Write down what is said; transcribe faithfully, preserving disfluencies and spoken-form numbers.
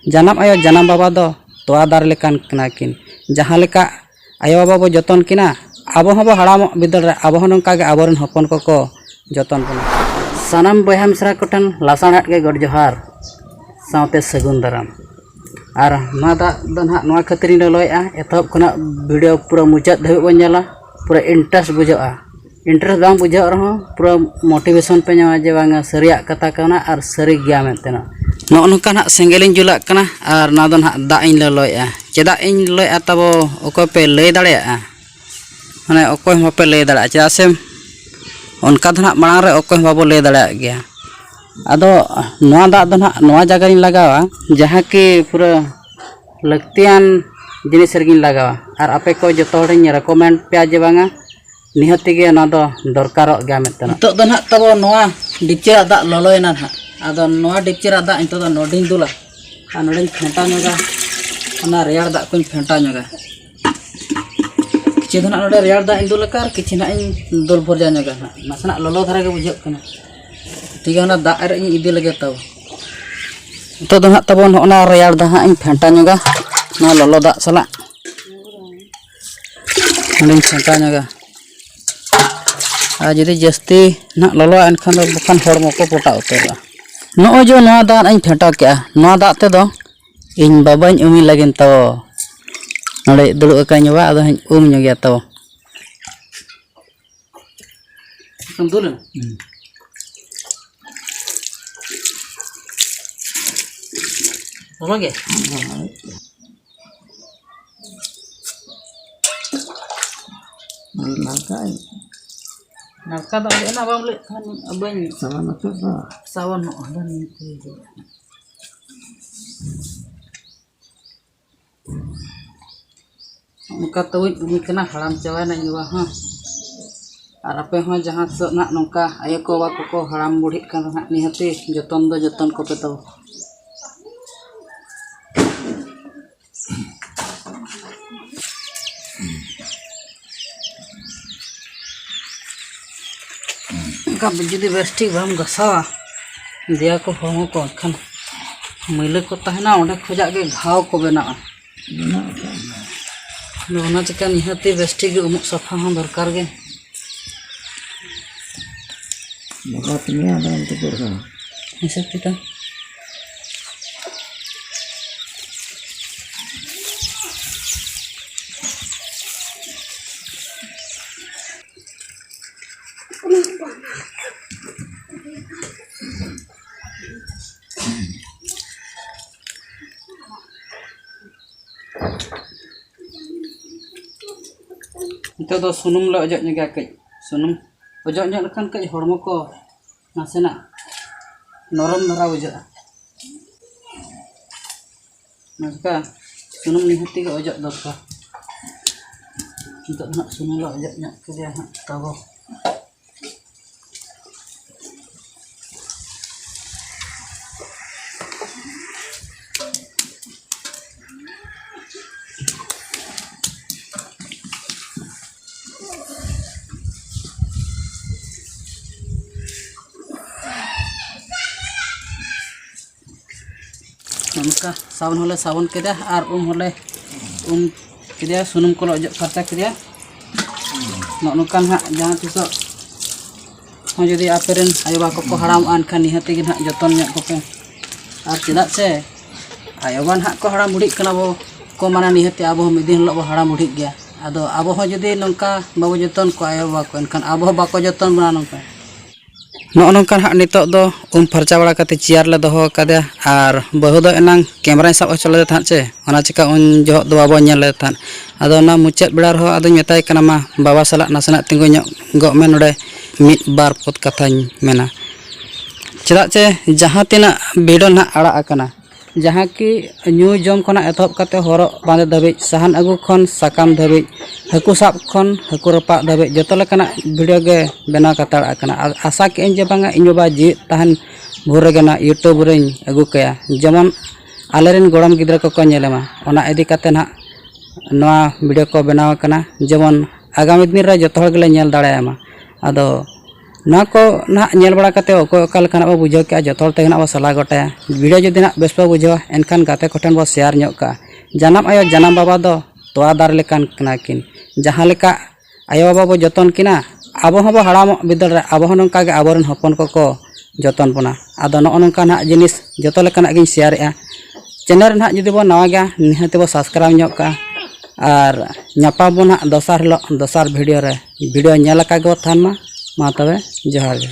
ᱡᱟᱱᱟᱢ ᱟᱭᱳ ᱡᱟᱱᱟᱢ ᱵᱟᱵᱟ ᱫᱚ ᱛᱚᱣᱟ ᱫᱟᱨᱮ ᱞᱮᱠᱟᱱ ᱠᱟᱱᱟ ᱠᱤᱱ᱾ ᱡᱟᱦᱟᱸ ᱞᱮᱠᱟ ᱟᱭᱳ ᱵᱟᱵᱟ ᱵᱚ ᱡᱚᱛᱚᱱ ᱠᱤᱱᱟ, ᱟᱵᱚ ᱦᱚᱸᱵᱚ ᱦᱟᱲᱟᱢᱚᱜ ᱵᱤᱫᱟᱹᱞ ᱨᱮ ᱟᱵᱚ ᱦᱚᱸ ᱱᱚᱝᱠᱟ ᱜᱮ ᱟᱵᱚᱨᱮᱱ ᱦᱚᱯᱚᱱ ᱠᱚᱠᱚ ᱡᱚᱛᱚᱱ ᱵᱚᱱᱟ᱾ ᱥᱟᱱᱟᱢ ᱵᱚᱭᱦᱟ ᱢᱤᱥᱨᱟ ᱠᱚᱴᱷᱮᱱ ᱞᱟᱥᱟᱲᱦᱮᱫ ᱜᱮ ᱜᱚᱰ ᱡᱚᱦᱟᱨ ᱥᱟᱶᱛᱮ ᱥᱟᱹᱜᱩᱱ ᱫᱟᱨᱟᱢ᱾ ᱟᱨ ᱱᱚᱣᱟ ᱫᱟᱜ ᱫᱚ ᱱᱟᱦᱟᱜ ᱱᱚᱣᱟ ᱠᱷᱟᱹᱛᱤᱨᱤᱧ ᱞᱚᱞᱚᱭᱮᱫᱼᱟ, ᱮᱛᱚᱦᱚᱵ ᱠᱷᱚᱱᱟᱜ ᱵᱷᱤᱰᱤᱭᱳ ᱯᱩᱨᱟᱹ ᱢᱩᱪᱟᱹᱫ ᱫᱷᱟᱹᱵᱤᱡ ᱵᱚᱱ ᱧᱮᱞᱟ, ᱯᱩᱨᱟᱹ ᱤᱱᱴᱟᱨᱮᱥᱴ ᱵᱩᱡᱷᱟᱹᱜᱼᱟ᱾ ᱤᱱᱴᱟᱨᱮᱥᱴ ᱵᱟᱝ ᱵᱩᱡᱷᱟᱹᱜ ᱨᱮᱦᱚᱸ ᱯᱩᱨᱟᱹ ᱢᱳᱴᱤᱵᱷᱮᱥᱚᱱ ᱯᱮ ᱧᱟᱢᱟ ᱡᱮ ᱵᱟᱝᱟ ᱥᱟᱹᱨᱤᱭᱟᱜ ᱠᱟᱛᱷᱟ ᱠᱟᱱᱟ ᱟᱨ ᱥᱟᱹᱨᱤ ᱜᱮᱭᱟ ᱢᱮᱱᱛᱮ ᱱᱟᱜ᱾ ᱱᱚᱜᱼᱚ ᱱᱚᱝᱠᱟ ᱱᱟᱜ ᱥᱮᱸᱜᱮᱞᱤᱧ ᱡᱩᱞᱟᱜ ᱠᱟᱱᱟ ᱟᱨ ᱱᱚᱣᱟ ᱫᱚ ᱱᱟᱜ ᱫᱟᱜ ᱤᱧ ᱞᱚᱞᱚᱭᱮᱫᱼᱟ᱾ ᱪᱮᱫᱟᱜ ᱤᱧ ᱞᱚᱞᱚᱭᱮᱫᱼᱟ ᱛᱟᱵᱚ ᱚᱠᱚᱭ ᱯᱮ ᱞᱟᱹᱭ ᱫᱟᱲᱮᱭᱟᱜᱼᱟ? ᱢᱟᱱᱮ ᱚᱠᱚᱭ ᱦᱚᱸ ᱵᱟᱯᱮ ᱞᱟᱹᱭ ᱫᱟᱲᱮᱭᱟᱜᱼᱟ, ᱪᱮᱫᱟᱜ ᱥᱮ ᱚᱱᱠᱟ ᱫᱚ ᱱᱟᱜ ᱢᱟᱲᱟᱝ ᱨᱮ ᱚᱠᱚᱭ ᱦᱚᱸ ᱵᱟᱵᱚ ᱞᱟᱹᱭ ᱫᱟᱲᱮᱭᱟᱜ ᱜᱮᱭᱟ᱾ ᱟᱫᱚ ᱱᱚᱣᱟ ᱫᱟᱜ ᱫᱚ ᱱᱟᱜ ᱱᱚᱣᱟ ᱡᱟᱭᱜᱟ ᱨᱤᱧ ᱞᱟᱜᱟᱣᱟ ᱡᱟᱦᱟᱸ ᱠᱤ ᱯᱩᱨᱟᱹ ᱞᱟᱹᱠᱛᱤᱭᱟᱱ ᱡᱤᱱᱤᱥ ᱨᱮᱜᱤᱧ ᱞᱟᱜᱟᱣᱟ ᱟᱨ ᱟᱯᱮ ᱠᱚ ᱡᱚᱛᱚ ᱦᱚᱲᱤᱧ ᱨᱮᱠᱚᱢᱮᱱᱰ ᱯᱮᱭᱟ ᱡᱮ ᱵᱟᱝᱟ ᱱᱤᱦᱟᱹᱛᱤ ᱜᱮ ᱚᱱᱟ ᱫᱚ ᱫᱚᱨᱠᱟᱨᱚᱜ ᱜᱮᱭᱟ ᱢᱮᱱᱛᱮ᱾ ᱱᱤᱛᱚᱜ ᱫᱚ ᱱᱟᱦᱟᱜ ᱛᱟᱵᱚ ᱱᱚᱣᱟ ᱰᱤᱯᱪᱤ ᱨᱮᱭᱟᱜ ᱫᱟᱜ ᱞᱚᱞᱚᱭᱮᱱᱟ ᱱᱟᱦᱟᱜ᱾ ᱟᱫᱚ ᱱᱚᱣᱟ ᱰᱤᱯᱪᱤ ᱨᱮᱭᱟᱜ ᱫᱟᱜ ᱱᱤᱛᱚᱜ ᱫᱚ ᱱᱚᱰᱮᱧ ᱫᱩᱞᱟ ᱟᱨ ᱱᱚᱰᱮᱧ ᱯᱷᱮᱱᱴᱟ ᱧᱚᱜᱟ, ᱚᱱᱟ ᱨᱮᱭᱟᱲ ᱫᱟᱜ ᱠᱚᱧ ᱯᱷᱮᱱᱴᱟ ᱧᱚᱜᱟ᱾ ᱠᱤᱪᱷᱩ ᱫᱚ ᱱᱟᱦᱟᱜ ᱱᱚᱰᱮ ᱨᱮᱭᱟᱲ ᱫᱟᱜ ᱤᱧ ᱫᱩᱞ ᱟᱠᱟᱫ ᱟᱨ ᱠᱤᱪᱷᱩ ᱱᱟᱦᱟᱜ ᱤᱧ ᱫᱩᱞ ᱵᱷᱚᱨᱡᱟ ᱧᱚᱜᱟ ᱱᱟᱦᱟᱜ᱾ ᱱᱟᱥᱮᱱᱟᱜ ᱞᱚᱞᱚ ᱫᱷᱟᱨᱟ ᱜᱮ ᱵᱩᱡᱷᱟᱹᱜ ᱠᱟᱱᱟ᱾ ᱴᱷᱤᱠ ᱜᱮᱭᱟ, ᱚᱱᱟ ᱫᱟᱜ ᱨᱮ ᱤᱧ ᱤᱫᱤ ᱞᱮᱜᱮ ᱛᱟᱵᱚ᱾ ᱱᱤᱛᱚᱜ ᱫᱚ ᱱᱟᱦᱟᱜ ᱛᱟᱵᱚ ᱱᱚᱜᱼᱚ ᱱᱟ ᱨᱮᱭᱟᱲ ᱫᱟᱜ ᱦᱟᱸᱜ ᱤᱧ ᱯᱷᱮᱱᱴᱟ ᱧᱚᱜᱟ ᱱᱚᱣᱟ ᱞᱚᱞᱚ ᱫᱟᱜ ᱥᱟᱞᱟᱜ᱾ ᱱᱚᱰᱮᱧ ᱯᱷᱮᱱᱴᱟ ᱧᱚᱜᱟ᱾ ᱟᱨ ᱡᱩᱫᱤ ᱡᱟᱹᱥᱛᱤ ᱱᱟᱦᱟᱜ ᱞᱚᱞᱚᱜᱼᱟ ᱮᱱᱠᱷᱟᱱ ᱫᱚ ᱵᱟᱠᱷᱟᱱ ᱦᱚᱲᱢᱚ ᱠᱚ ᱯᱚᱴᱟᱜ ᱩᱛᱟᱹᱨᱚᱜᱼᱟ᱾ ᱱᱚᱜᱼᱚᱭ ᱡᱮ ᱱᱚᱣᱟ ᱫᱟᱜ ᱤᱧ ᱯᱷᱮᱱᱴᱟᱣ ᱠᱮᱜᱼᱟ, ᱱᱚᱣᱟ ᱫᱟᱜ ᱛᱮᱫᱚ ᱤᱧ ᱵᱟᱵᱟᱧ ᱩᱢᱤ ᱞᱟᱹᱜᱤᱫ ᱛᱟᱵᱚ᱾ ᱱᱚᱰᱮ ᱫᱩᱲᱩᱵ ᱟᱠᱟᱱ ᱵᱟᱵᱟ, ᱟᱫᱚ ᱦᱟᱸᱜ ᱩᱢ ᱧᱚᱜᱮᱭᱟ ᱛᱟᱵᱚ᱾ ᱫᱩᱞ ᱮᱱᱟ? ᱞᱚᱞᱚ ᱜᱮ? ᱱᱟᱞᱠᱟ ᱱᱟᱞᱠᱟ ᱫᱚ ᱚᱸᱰᱮ ᱱᱟ ᱵᱟᱢ ᱞᱟᱹᱭᱮᱫ ᱛᱟᱦᱮᱱ, ᱵᱟᱹᱧ ᱥᱟᱵᱟᱱ ᱟᱛᱮᱫ ᱫᱚ᱾ ᱥᱟᱵᱟᱱ ᱱᱚᱜᱼᱚ ᱦᱟᱸᱰᱮ ᱱᱤᱝᱠᱟᱹ ᱜᱮ᱾ ᱚᱱᱠᱟ ᱛᱟᱹᱣᱤᱧ ᱩᱢᱤ ᱠᱟᱱᱟ, ᱦᱟᱲᱟᱢ ᱪᱟᱵᱟᱭᱮᱱᱟ ᱤᱧ ᱵᱟᱵᱟ ᱦᱚᱸ᱾ ᱟᱨ ᱟᱯᱮ ᱦᱚᱸ ᱡᱟᱦᱟᱸ ᱛᱤᱥᱚᱜ ᱱᱟᱜ ᱱᱚᱝᱠᱟ ᱟᱭᱳ ᱠᱚ ᱵᱟᱵᱟ ᱠᱚᱠᱚ ᱦᱟᱲᱟᱢ ᱵᱩᱲᱦᱤᱜ ᱠᱟᱱ ᱨᱮᱦᱟᱸᱜ ᱱᱤᱦᱟᱹᱛᱤ ᱡᱚᱛᱚᱱ ᱫᱚ ᱡᱚᱛᱚᱱ ᱠᱚᱯᱮ ᱛᱟᱵᱚ᱾ ᱚᱱᱠᱟ ᱡᱩᱫᱤ ᱵᱮᱥ ᱴᱷᱤᱠ ᱵᱟᱢ ᱜᱷᱟᱥᱟᱣᱟ ᱫᱮᱭᱟ ᱠᱚ ᱦᱚᱲᱢᱚ ᱠᱚ, ᱮᱱᱠᱷᱟᱱ ᱢᱟᱹᱭᱞᱟᱹ ᱠᱚ ᱛᱟᱦᱮᱱᱟ, ᱚᱸᱰᱮ ᱠᱷᱚᱱᱟᱜ ᱜᱮ ᱜᱷᱟᱣ ᱠᱚ ᱵᱮᱱᱟᱜᱼᱟ᱾ ᱢᱮᱱᱟᱜ ᱟᱠᱟᱫ ᱜᱮᱭᱟ᱾ ᱟᱫᱚ ᱚᱱᱟ ᱪᱤᱠᱟ ᱱᱤᱦᱟᱹᱛᱤ ᱵᱮᱥ ᱴᱷᱤᱠ ᱜᱮ ᱩᱢᱩᱜ ᱥᱟᱯᱷᱟ ᱦᱚᱸ ᱫᱚᱨᱠᱟᱨ ᱜᱮ᱾ ᱵᱟᱵᱟ ᱛᱤᱧᱟ ᱟᱫᱚ ᱚᱱᱛᱮ ᱠᱚ ᱨᱚᱦᱚᱭᱟ᱾ ᱦᱤᱥᱟᱹᱵ ᱠᱤᱛᱟᱹᱵ᱾ ᱱᱤᱛᱚᱜ ᱫᱚ ᱥᱩᱱᱩᱢ ᱞᱮ ᱚᱡᱚᱜ ᱧᱚᱜᱟ ᱠᱟᱹᱡ᱾ ᱥᱩᱱᱩᱢ ᱚᱡᱚᱜ ᱧᱚᱜ ᱞᱮᱠᱷᱟᱱ ᱠᱟᱹᱡ ᱦᱚᱲᱢᱚ ᱠᱚ ᱱᱟᱥᱮᱱᱟᱜ ᱱᱚᱨᱚᱢ ᱫᱷᱟᱨᱟ ᱵᱩᱡᱷᱟᱹᱜᱼᱟ᱾ ᱱᱚᱝᱠᱟ ᱥᱩᱱᱩᱢ ᱱᱤᱦᱟᱹᱛᱤ ᱜᱮ ᱚᱡᱚᱜ ᱫᱚᱨᱠᱟᱨ᱾ ᱱᱤᱛᱚᱜ ᱫᱚ ᱦᱟᱸᱜ ᱥᱩᱱᱩᱢ ᱞᱮ ᱚᱡᱚᱜ ᱧᱚᱜ ᱠᱮᱫᱮᱭᱟ ᱦᱟᱸᱜ ᱛᱟᱵᱚ᱾ ᱱᱚᱝᱠᱟ ᱥᱟᱵᱚᱱ ᱦᱚᱸᱞᱮ ᱥᱟᱵᱚᱱ ᱠᱮᱫᱟ ᱟᱨ ᱩᱢ ᱦᱚᱸᱞᱮ ᱩᱢ ᱠᱮᱫᱮᱭᱟ, ᱥᱩᱱᱩᱢ ᱠᱚᱞᱮ ᱚᱡᱚᱜ ᱯᱷᱟᱨᱪᱟ ᱠᱮᱫᱮᱭᱟ᱾ ᱱᱚᱜᱼᱚ ᱱᱚᱝᱠᱟ ᱱᱟᱦᱟᱜ ᱡᱟᱦᱟᱸ ᱛᱤᱥᱚᱜ ᱦᱚᱸ ᱡᱩᱫᱤ ᱟᱯᱮ ᱨᱮᱱ ᱟᱭᱳᱼᱵᱟᱵᱟ ᱠᱚᱠᱚ ᱦᱟᱲᱟᱢᱚᱜᱼᱟ, ᱮᱱᱠᱷᱟᱱ ᱱᱤᱦᱟᱹᱛ ᱜᱮ ᱱᱟᱦᱟᱜ ᱡᱚᱛᱚᱱ ᱧᱚᱜ ᱠᱚᱯᱮ᱾ ᱟᱨ ᱪᱮᱫᱟᱜ ᱥᱮ ᱟᱭᱳᱼᱵᱟᱵᱟ ᱱᱟᱦᱟᱜ ᱠᱚ ᱦᱟᱲᱟᱢ ᱵᱩᱰᱷᱤᱜ ᱠᱟᱱᱟ, ᱟᱵᱚ ᱠᱚ ᱢᱟᱱᱮ ᱱᱤᱦᱟᱹᱛ ᱜᱮ ᱟᱵᱚ ᱦᱚᱸ ᱢᱤᱫ ᱫᱤᱱ ᱦᱤᱞᱳᱜ ᱵᱚ ᱦᱟᱲᱟᱢ ᱵᱩᱰᱷᱤᱜ ᱜᱮᱭᱟ᱾ ᱟᱫᱚ ᱟᱵᱚ ᱦᱚᱸ ᱡᱩᱫᱤ ᱱᱚᱝᱠᱟ ᱵᱟᱵᱚ ᱡᱚᱛᱚᱱ ᱠᱚᱣᱟ ᱟᱭᱳᱼᱵᱟᱵᱟ ᱠᱚ, ᱮᱱᱠᱷᱟᱱ ᱟᱵᱚ ᱦᱚᱸ ᱵᱟᱠᱚ ᱡᱚᱛᱚᱱ ᱵᱚᱱᱟ ᱱᱚᱝᱠᱟ᱾ ᱱᱚᱜᱼᱚ ᱱᱚᱝᱠᱟ ᱱᱟᱦᱟᱜ ᱱᱤᱛᱚᱜ ᱫᱚ ᱩᱢ ᱯᱷᱟᱨᱪᱟ ᱵᱟᱲᱟ ᱠᱟᱛᱮ ᱪᱮᱭᱟᱨ ᱞᱮ ᱫᱚᱦᱚ ᱟᱠᱟᱫᱮᱭᱟ᱾ ᱟᱨ ᱵᱟᱹᱦᱩ ᱫᱚ ᱮᱱᱟᱝ ᱠᱮᱢᱮᱨᱟᱧ ᱥᱟᱵ ᱦᱚᱪᱚ ᱞᱮᱫᱮ ᱛᱟᱦᱮᱸᱫ ᱪᱮ, ᱚᱱᱟ ᱪᱤᱠᱟ ᱩᱱ ᱡᱚᱦᱚᱜ ᱫᱚ ᱵᱟᱵᱚ ᱧᱮᱞ ᱞᱮᱫᱮ ᱛᱟᱦᱮᱸᱫ᱾ ᱟᱫᱚ ᱚᱱᱟ ᱢᱩᱪᱟᱹᱫ ᱵᱮᱲᱟ ᱨᱮᱦᱚᱸ ᱟᱫᱚᱧ ᱢᱮᱛᱟᱭ ᱠᱟᱱᱟ, "ᱢᱟ ᱵᱟᱵᱟ ᱥᱟᱞᱟᱜ ᱱᱟᱥᱮᱱᱟᱜ ᱛᱤᱸᱜᱩ ᱧᱚᱜᱚᱜ ᱢᱮ ᱱᱚᱰᱮ, ᱢᱤᱫ ᱵᱟᱨ ᱯᱚᱫ ᱠᱟᱛᱷᱟᱧ ᱢᱮᱱᱟ᱾" ᱪᱮᱫᱟᱜ ᱪᱮ ᱡᱟᱦᱟᱸ ᱛᱤᱱᱟᱹᱜ ᱵᱷᱤᱰᱤᱭᱳ ᱱᱟᱦᱟᱜ ᱟᱲᱟᱜ ᱟᱠᱟᱱᱟ, ᱡᱟᱦᱟᱸ ᱠᱤ ᱧᱩ ᱡᱚᱢ ᱠᱷᱚᱱᱟᱜ ᱮᱛᱚᱦᱚᱵ ᱠᱟᱛᱮ ᱦᱚᱨᱚᱜ ᱵᱟᱸᱫᱮ ᱫᱷᱟᱹᱵᱤᱡ, ᱥᱟᱦᱟᱱ ᱟᱹᱜᱩ ᱠᱷᱚᱱ ᱥᱟᱠᱟᱢ ᱫᱷᱟᱹᱵᱤᱡ, ᱦᱟᱹᱠᱩ ᱥᱟᱵ ᱠᱷᱚᱱ ᱦᱟᱹᱠᱩ ᱨᱟᱯᱟᱜ ᱫᱷᱟᱹᱵᱤᱡ ᱡᱚᱛᱚ ᱞᱮᱠᱟᱱᱟᱜ ᱵᱷᱤᱰᱤᱭᱳ ᱜᱮ ᱵᱮᱱᱟᱣ ᱦᱟᱛᱟᱲ ᱟᱠᱟᱱᱟ᱾ ᱟᱨ ᱟᱥᱟ ᱠᱮᱜᱼᱟᱹᱧ ᱡᱮ ᱵᱟᱝᱟ ᱤᱧ ᱵᱟᱵᱟ ᱡᱤᱣᱮᱫ ᱛᱟᱦᱮᱱ ᱵᱷᱳᱨ ᱨᱮᱜᱮ ᱱᱟᱜ ᱭᱩᱴᱩᱵᱽ ᱨᱮᱧ ᱟᱹᱜᱩ ᱠᱟᱭᱟ, ᱡᱮᱢᱚᱱ ᱟᱞᱮᱨᱮᱱ ᱜᱚᱲᱚᱢ ᱜᱤᱫᱽᱨᱟᱹ ᱠᱚᱠᱚ ᱧᱮᱞᱮ ᱢᱟ᱾ ᱚᱱᱟ ᱤᱫᱤ ᱠᱟᱛᱮ ᱱᱟᱜ ᱱᱚᱣᱟ ᱵᱷᱤᱰᱤᱭᱳ ᱠᱚ ᱵᱮᱱᱟᱣ ᱟᱠᱟᱱᱟ, ᱡᱮᱢᱚᱱ ᱟᱜᱟᱢᱤ ᱫᱤᱱ ᱨᱮ ᱡᱚᱛᱚ ᱦᱚᱲ ᱜᱮᱞᱮ ᱧᱮᱞ ᱫᱟᱲᱮᱭᱟᱭ ᱢᱟ᱾ ᱟᱫᱚ ᱱᱚᱣᱟ ᱠᱚ ᱱᱟᱦᱟᱜ ᱧᱮᱞ ᱵᱟᱲᱟ ᱠᱟᱛᱮ ᱚᱠᱚᱭ ᱚᱠᱟ ᱞᱮᱠᱟᱱᱟᱜ ᱵᱚ ᱵᱩᱡᱷᱟᱹᱣ ᱠᱮᱜᱼᱟ, ᱡᱚᱛᱚ ᱦᱚᱲ ᱛᱮᱜᱮ ᱱᱟᱦᱟᱜ ᱵᱚ ᱥᱟᱞᱟ ᱜᱚᱴᱟᱭᱟ᱾ ᱵᱷᱤᱰᱤᱭᱳ ᱡᱩᱫᱤ ᱱᱟᱦᱟᱜ ᱵᱮᱥ ᱵᱚ ᱵᱩᱡᱷᱟᱹᱣᱟ, ᱮᱱᱠᱷᱟᱱ ᱜᱟᱛᱮ ᱠᱚᱴᱷᱮᱱ ᱵᱚ ᱥᱮᱭᱟᱨ ᱧᱚᱜ ᱠᱟᱜᱼᱟ᱾ ᱡᱟᱱᱟᱢ ᱟᱭᱳ ᱡᱟᱱᱟᱢ ᱵᱟᱵᱟ ᱫᱚ ᱛᱚᱣᱟ ᱫᱟᱨᱮ ᱞᱮᱠᱟᱱ ᱠᱟᱱᱟ ᱠᱤᱱ᱾ ᱡᱟᱦᱟᱸ ᱞᱮᱠᱟ ᱟᱭᱳ ᱵᱟᱵᱟ ᱵᱚ ᱡᱚᱛᱚᱱ ᱠᱤᱱᱟ, ᱟᱵᱚ ᱦᱚᱸᱵᱚ ᱦᱟᱲᱟᱢᱚᱜ ᱵᱤᱫᱟᱹᱞ ᱨᱮ ᱟᱵᱚ ᱦᱚᱸ ᱱᱚᱝᱠᱟ ᱜᱮ ᱟᱵᱚᱨᱮᱱ ᱦᱚᱯᱚᱱ ᱠᱚᱠᱚ ᱡᱚᱛᱚᱱ ᱵᱚᱱᱟ᱾ ᱟᱫᱚ ᱱᱚᱜᱼᱚ ᱱᱚᱝᱠᱟ ᱱᱟᱦᱟᱜ ᱡᱤᱱᱤᱥ ᱡᱚᱛᱚ ᱞᱮᱠᱟᱱᱟᱜ ᱜᱤᱧ ᱥᱮᱭᱟᱨᱮᱜᱼᱟ᱾ ᱪᱮᱱᱮᱞ ᱨᱮ ᱱᱟᱦᱟᱜ ᱡᱩᱫᱤ ᱵᱚᱱ ᱱᱟᱣᱟ ᱜᱮᱭᱟ, ᱱᱤᱦᱟᱹᱛ ᱵᱚ ᱥᱟᱵᱥᱠᱨᱟᱭᱤᱵᱽ ᱧᱚᱜ ᱠᱟᱜᱼᱟ᱾ ᱟᱨ ᱧᱟᱯᱟᱢ ᱵᱚᱱ ᱱᱟᱦᱟᱜ ᱫᱚᱥᱟᱨ ᱦᱤᱞᱳᱜ ᱫᱚᱥᱟᱨ ᱵᱷᱤᱰᱤᱭᱳ ᱨᱮ᱾ ᱵᱷᱤᱰᱤᱭᱳ ᱧᱮᱞ ᱟᱠᱟᱫ ᱜᱮᱵᱚ ᱛᱟᱦᱮᱱ ᱢᱟ᱾ ᱢᱟ ᱛᱚᱵᱮ, ᱡᱚᱦᱟᱨ ᱜᱮ᱾